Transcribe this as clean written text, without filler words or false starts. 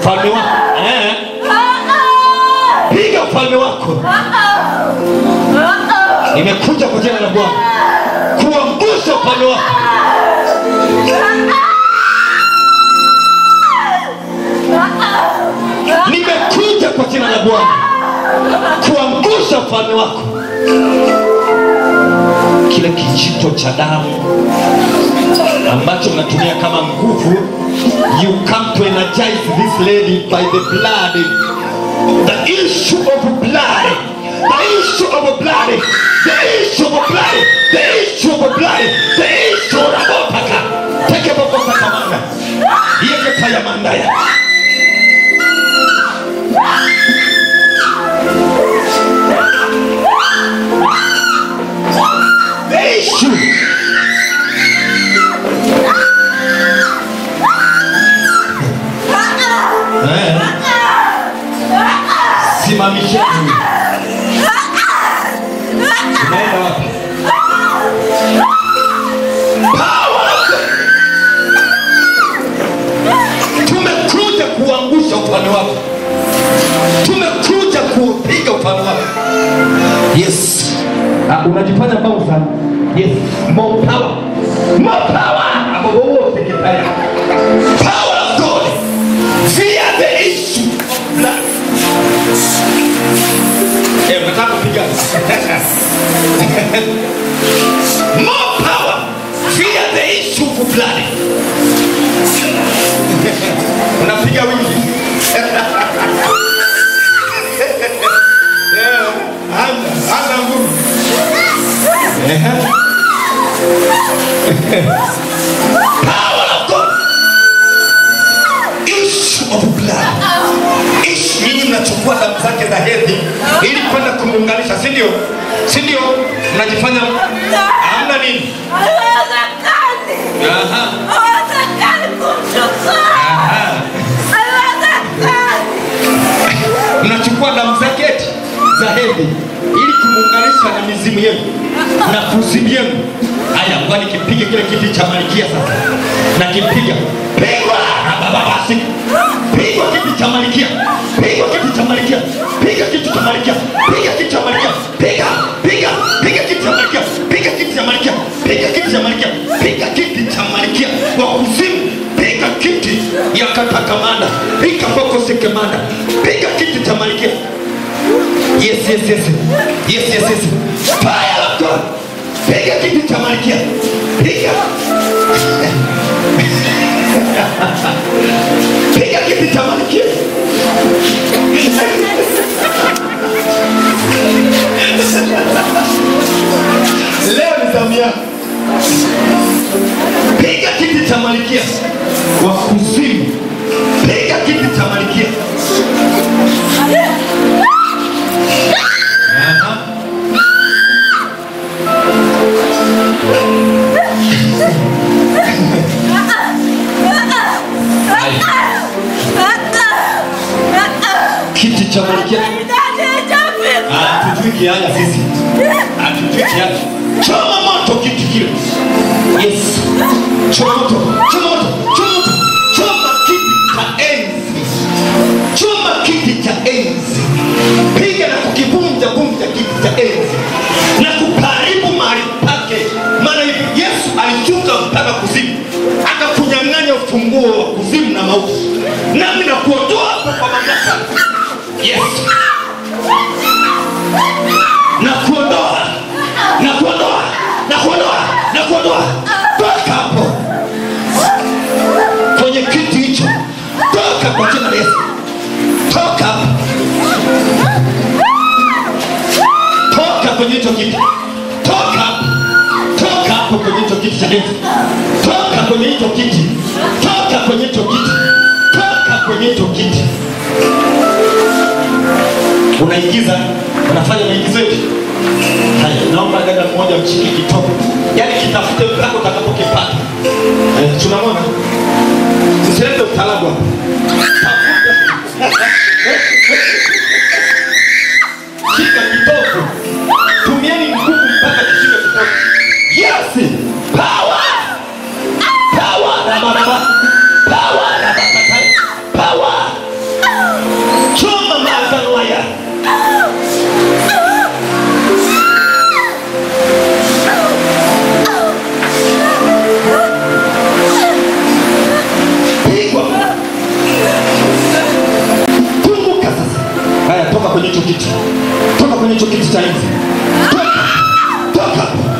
Ufalme wako. Piga ufalme wako. Nimekuja kwa jina la Bwana kuangusha ufalme wako. Nimekuja kwa jina la Bwana kuangusha ufalme wako. Kile kijito cha damu ambacho mnatumia kama nguvu, you come to energize this lady by the blood. The issue of blood, the issue of blood, the issue of blood, the issue of blood, the issue of rabotaka. Take bokota kamanda. Yeke tayamandaya. The issue. Simamisheni. Unaenda wapi? Power. Tumekuja kuangusha ufalme wako. Tumekuja kupiga ufalme wako. Yes. Unajifanya bouncer. Yes. More power. More power. Power of God. Fear the issue of blood. Nataka kupiga. More power. Fear the issue of blood. Unapiga wingi. Ana nguvu. Power of God. Issue of blood. Issue. Nyinyi mnachukua damu zake za hedhi ili kwenda kumuunganisha, si ndio? Si ndio? Mnajifanya hamna nini? Haiwezekani. Haiwezekani kumchukua. Haiwezekani. Mnachukua damu zake eti za hedhi ili kumuunganisha na mizimu yenu na kuzimu yenu. Haya, kwani kipige kile kiti cha malkia sasa. Na kipiga. Pigwa baba. Pigwa kiti cha malkia. Pigwa kiti cha malkia. Piga kiti cha malkia. Piga kiti cha malkia. Piga, piga, piga kiti cha malkia. Piga kiti cha malkia. Piga kiti cha malkia. Piga kiti cha malkia. Wa kuzimu, piga kiti ya katakamanda. Piga poko sekemanda. Piga kiti cha malkia. Yes, yes, yes. Yes, yes, yes. Fire of God. Piga kiti cha malkia. Piga. Piga kiti cha malkia. Leo ni zamu yako. Piga kiti cha malkia wa kuzimu. Piga kiti cha malkia. Kiti cha malkia. Hatujui kiaja sisi. Hatujui kiaja. Choma moto kiti kile. Yes. Choma moto. Choma moto. Choma moto. Choma kiti cha enzi. Choma kiti cha enzi. Piga na kukivunja vunja kiti cha enzi. Na kuparibu mahali pake. Maana hivi Yesu alishuka mpaka kuzimu. Akakunyang'anya ufunguo wa kuzimu na mauti. Nami nakuondoa hapo kwa mamlaka. Yes. Na kuondoa. Na kuondoa. Na kuondoa. Na kuondoa. Toka hapo. Kwenye kiti hicho. Toka kwa jina la Yesu. Toka hapo. Toka kwenye hicho kiti. Toka hapo. Toka hapo kwenye hicho kiti cha enzi. Toka kwenye hicho kiti. Toka kwenye hicho kiti. Toka kwenye hicho kiti. Unaingiza, unafanya maigizo yetu. Haya, naomba dada mmoja mshike kitopo. Yaani kitafute mpaka utakapokipata. Tunamwona. Usilete utaalamu hapa. Tafuta. Shika kitopo. Tumieni nguvu mpaka kishike kitopo. Yes! Power! Power na baba. Power na baba. Power! Toka kwenye hicho kiti. Toka kwenye hicho kiti cha enzi. Toka. Toka.